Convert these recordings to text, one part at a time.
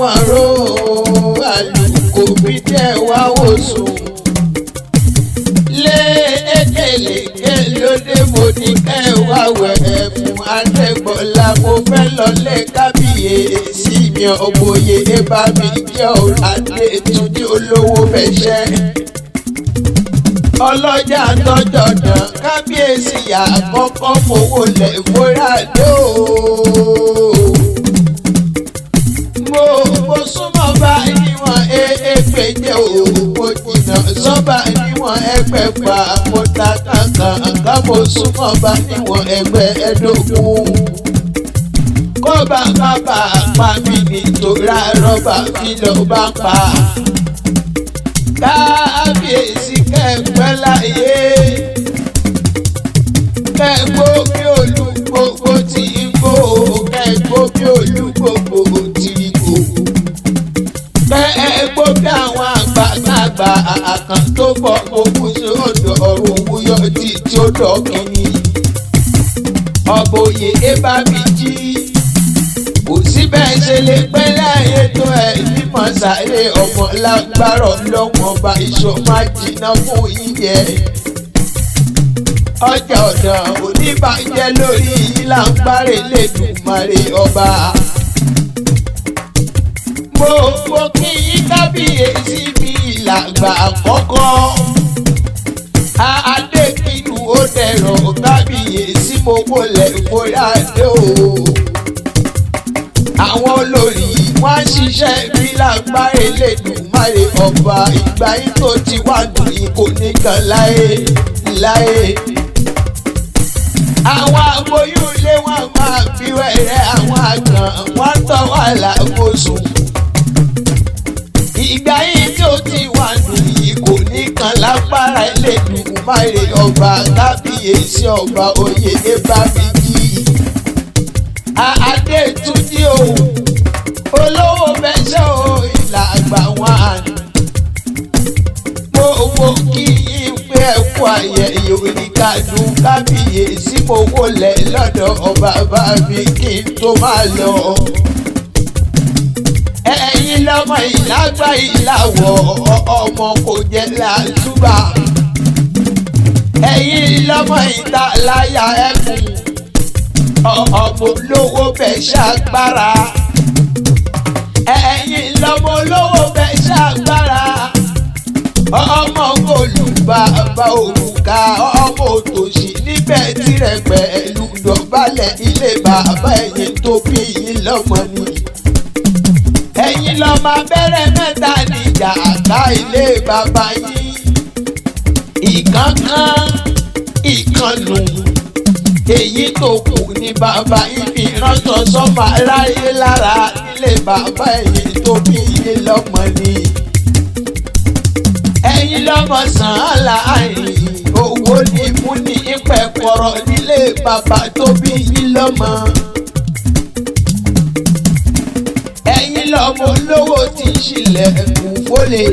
wọn ró àlùkò bí tẹ́ wá wò sùn. Lé ékelèké lóde mo ní kẹ́ wá wẹ̀ ẹ̀fún Adégbọlá mo fẹ́ lọlé kábíyèsí mi ọ̀bọ̀yé bá mi jẹ́ Adétúnjí olówó bẹ̀ṣẹ́. Ọlọ́jà tọ́jọ́ dàn kábíyèsí àkọ́kọ́ fowó lẹ̀ fúnra dé o. Mo súnmọ́ bá níwọ̀n ẹgbẹ̀jẹ̀ o, mo jìnnà sọ́ba níwọ̀n ẹgbẹ̀fà, mo ta kankan ká mo súnmọ́ bá níwọ̀n ẹgbẹ́ ẹ̀ẹ́dógún. Kọ́ba má bà á pa mí nítorí rọ́bà fi lọ́ọ́ bá pa. Kábíyèsí kẹ́pẹ́ láyé, kẹ́gbó bí olúgbogbo tí ń gbó, kẹ́gbó bí olúgbogbo tí ń gbó, kẹ́gbó bí àwọn àgbàlagbà àkàn tó bọ̀ ogún sí ọ̀dọ̀ ọ̀run wúyọ̀ tí tí ó dọ̀kìnní. Ọ̀bọ̀yè ẹ bá mi jí, kò sí bẹ́ẹ̀ ṣe lè pẹ́ láyé tó ẹ̀ mímọ́ sáré ọmọ lágbárọ̀ lọ́wọ́n bá iṣọ́ máa jìnnà fún yíyẹ. Ọjà ọ̀dàn oníbàjẹ́ lórí yìí là ń gbárè lẹ́dùnmarè ọba. Mo kí yín kábíyèsí mi ìlàgbà àkọ́kọ́. Adékìlú ó dẹ̀rọ̀ kábíyèsí mo wọlé fúnra dé o. Àwọn olórí wọn á ṣiṣẹ́ bí lágbára Elédùmarè ọba ìgbà yìí tó ti wá dùn yìí kò ní kan láé láé. Àwọn aboyún ilé wọn máa fi wẹ̀rẹ̀ àwọn àgàn wọn tọ́ wà lákòóso. Ìgbà yìí tó ti wá dùn yìí kò ní kan lágbára Elédùmarè ọba kábíyèsí ọba oyè ní bábíjì. Adétúnjí o, olówó bẹ́sẹ̀ o, ìlà àgbà wọn. Mo wo kí yín pé ẹ kú ayẹyẹ oníkàdùn kábíyèsí mo wọlé lọ́dọ̀ ọba bá mi kí n tó máa lọ. Ẹ̀yin lọ́mọ ìlágbá ìlàwọ̀ ọmọ kò jẹ́ làásùbà. Ẹ̀yin lọ́mọ ìta láyà ẹkùn, ọmọ olówó bẹ̀ ṣàgbára. Ẹ̀yin lọ́mọ olówó bẹ̀ ṣàgbára. Ọmọ olùbàbà òrùka ọmọ òtòṣì níbẹ̀ tirẹ̀ pẹ̀lú dọ̀bálẹ̀ ilé bàbá ẹ̀yin tó bí yín lọ́mọ ni. Ẹ̀yin lọ́mọ abẹ́rẹ́ mẹ́ta níjà àká ilé bàbá yín. Ìkánkán ìkànnù èyí tó kù ní bàbá yín fi ránṣọ sọ́mọ aráyé lára nílé bàbá ẹ̀yin tó bí yín lọ́mọ ni. Ẹ̀yin lọ́mọ sàn án láàrin owó ní mú ní ìpẹ̀kọ̀rọ̀ nílé bàbá tó bí yín lọ́mọ. Ẹ̀yin lọ́mọ olówó tí ń ṣílẹ̀kùn fólè.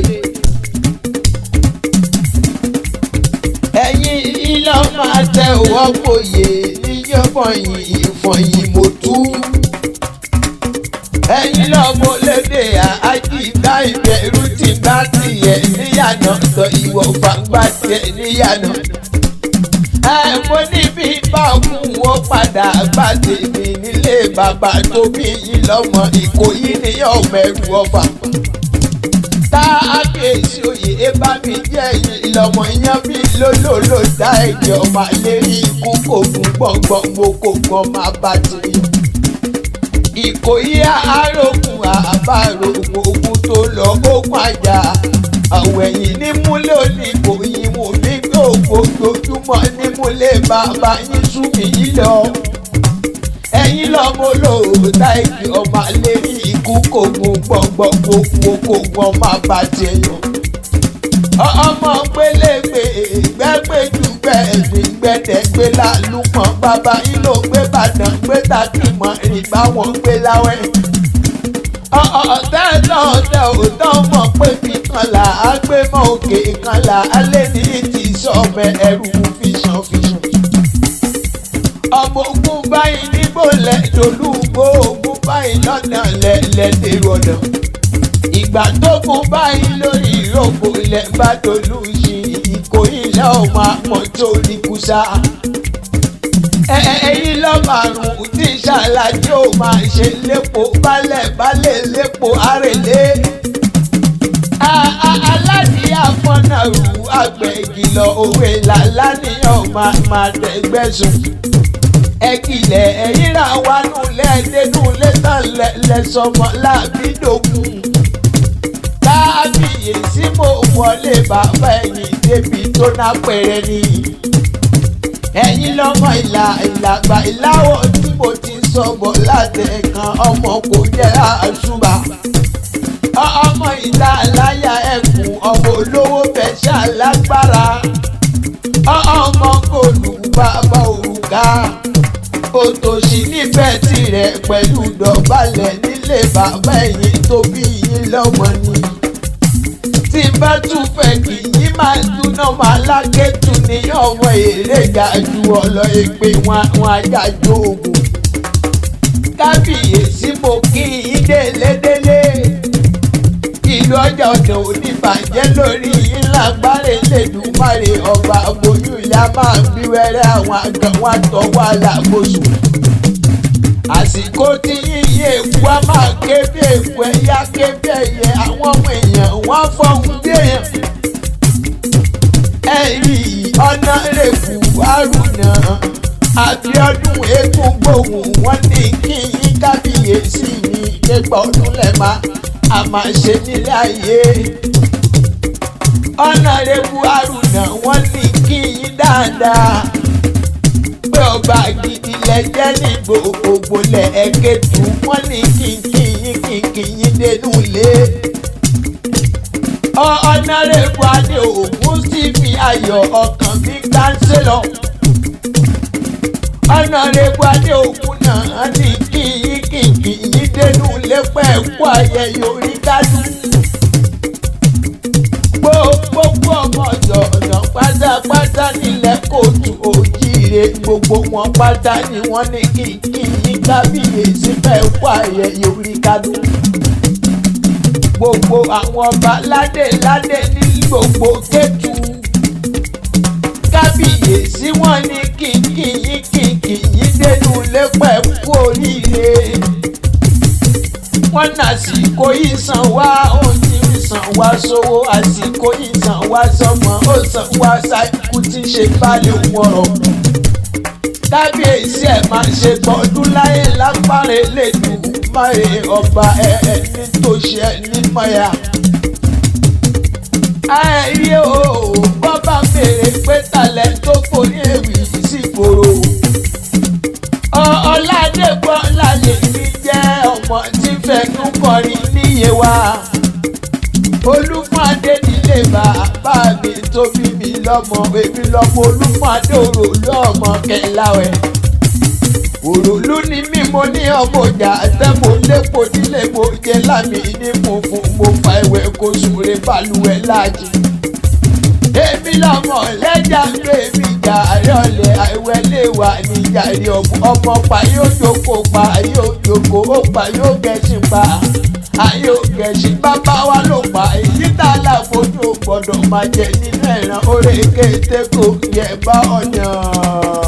Ẹ̀yin lọ́mọ àtẹ̀wọ́ gboyè níyọ́fọ̀yìn ìfọ̀yìn mọ̀tú. Ẹ̀yin lọ́mọ lédè àjíǹda ìbẹ̀rù tí bá tiẹ̀ níyànà tọ ìwọ̀fà gbà tiẹ̀ níyànà. Ẹ mo níbi bá òkun ó padà gbà tèmi nílé bàbá tó bí yín lọ́mọ Ìkòyí ní ọmọ ẹrù ọba. Kábíyèsí oyè bá mi jẹ́ ẹ̀yin lọ́mọ yán bí lólòlò dá ẹ̀jẹ̀ ọmọ lérí ikú kò gún gbọ̀ngbọ̀n mo kò gbọ́n máa bá ti. Ìkòyí àárògùn àbárògùn ogun tó lọ ogun àjà àwẹ̀yìn nímúlẹ̀ oníkòyí mú mi gbé ògbó ojoojúmọ́ nímúlẹ̀ bàbá yín sú mi yín lọ. Ẹ̀yin lọ́mọ olóòótá ìjì ọmọ lérí ikú kò gún gbọ̀ngbọ̀n gbogbo kò gbọ́n máa bá tiẹ̀ yọ. Ọmọ gbélégbé gbẹ́gbẹ́jú gbẹ̀gbìn gbẹ̀dẹ̀gbẹ́ lálùpọ̀n bàbá yín ló gbé bàdàn gbé tàkìmọ̀ rìn báwọn gbé láwẹ́. Ọ̀tẹ́ lọ́tẹ̀ òótọ́ mọ̀ pé bí kan là á gbé mọ́ òkè kan là á lé ní ti sọ̀bẹ ẹrù fìṣàn fìṣàn. Ọmọ ogun báyìí nígbò lẹ̀ dolúgbò ogun báyìí lọ́nà lẹ̀lẹ̀ dèrò ọ̀nà. Ìgbà tó kún báyìí lórí ìrókò ilẹ̀ bá dolú sí Ìkòyí ilẹ̀ ọmọ àpọ̀n tó rí kùsà. Ẹ̀yin lọ́màrún tí ṣàlàyé ò máa ṣe lépo balẹ̀ balẹ̀ lépo àrèlé. Aládìí àfọ̀nàrù àgbẹ̀ ìkìlọ̀ òwe làlá níyàn máa dẹ̀gbẹ́sùn. Ẹ̀kìlẹ̀ ẹ̀yìn rà wá nulẹ̀ dénú létàn lẹ́sọmọ lábídògún. Kábíyèsí mo wọlé bàbá ẹ̀yìn débi tó ná pẹ̀rẹ̀ ni. Ẹ̀yin lọ́mọ ìlà ìlàgbà ìláwọ̀ tí mo ti sọ bọ̀ látẹ̀kan ọmọ kò jẹ́ àṣùbà. Ọmọ ìlà aláya ẹkùn ọmọ olówó fẹsẹ̀ alágbára. Ọmọ kòlù bàbá òrùka. Òtòṣì nífẹ̀ẹ́ tirẹ̀ pẹ̀lú dọ̀bálẹ̀ nílé bàbá ẹ̀yìn tó bí yín lọ́mọ ni. Tí n bá tún fẹ́ kì í máa dúná máa lákẹ́tù ní ọmọ èrè ga ju ọ̀lọ́ èpè wọn ajájú oògùn. Kábíyèsí mo kí yín délédélé. Ìlú ọjà ọ̀dàn oníbàjẹ́ lórí yín lágbára Elédùmarè ọba aboyún ilé a máa bí wẹ́rẹ́ àwọn àgàn wọn tọwọ́ alákòóso. Àsìkò tí yíyí èkó a máa ké bí èkó ẹ̀yà ké bí ẹyẹ àwọn ọmọ èèyàn wọ́n fọ́hùn bí èèyàn. Ẹ̀rí ọ̀nà rẹ̀kù àrùnà Abíọ́dún eégún gbòhùn wọ́n ní kí yín kábíyèsí mi kégbà ọdún lẹ́ẹ̀ma a máa ṣe nílé ayé. Ọ̀nà rẹ̀kù àrùnà wọ́n ní kí yín dáadáa pé ọba gidi lẹ jẹ́ ní gbogbo lẹ̀ ẹ̀kẹ́tù wọ́n ní kínkín kínkín dénú lé. Ọ̀nàrẹ́bù adé ògún sì fi ayọ̀ ọkàn mi kánsílọ̀. Ọ̀nàrẹ́bù adé ògún náà ní kíyín kínkín dénú lé pẹ̀kú ayẹyẹ orí kádùn. Gbogbo ọmọ ọ̀dọ̀ pátápátá nílẹ̀ kóòtù òjíire gbogbo wọn pátá ni wọ́n ní kí kí yín kábíyèsí fẹ́ kó ayẹyẹ orí kádùn. Gbogbo àwọn ọba ládé ládé ní gbogbo Kétu. Kábíyèsí wọ́n ní kí kí yín kí kí yín dénú lépẹ̀ kú oríire. Wọ́n nàsìkò yìí sàn wá ó ti ń sàn wá sówó àsìkò yìí sàn wá sọmọ ó sàn wá sáìkú tí ń ṣe balẹ̀ wọ̀rọ̀. Kábíyèsí ẹ̀ máa ṣe gbọ́dún láyé lápárẹ̀ Elédùmarè ọba ẹni tó ṣe ní mọ́yà. Àìrí o bọ́bá béèrè pé talẹ̀ tó forí ewì sí ìgboro. Ọládégbọ́lá lèmi jẹ́ ọmọ tí fẹnu kọrin níye wa. Olúfúnadé nílé bàbá mi tó bí mi lọ́mọ èmi lọ́mọ Olúfúnadé òròlú ọmọ kẹláwẹ̀. Òròlú ni mí mo ní ọmọ ọjà tẹ́mo lépo nílé mo jẹ lámì ní funfun mo fa ìwẹ̀ kó sùnre balùwẹ̀ láàjì. Èmi lọ́mọ lẹ́jà gbé mi jà àárẹ̀ àìwẹ̀ lè wà níjà rí ọmọ pa yóò jókòó pa yóò jókòó ó pa yóò gẹ̀ẹ́sì pa ayé ògẹ̀ẹ́sì bàbá wa ló pa èyí tá a láfojú gbọ́dọ̀ máa jẹ nínú ẹ̀ràn orí kété kò yẹ bá ọ̀yàn.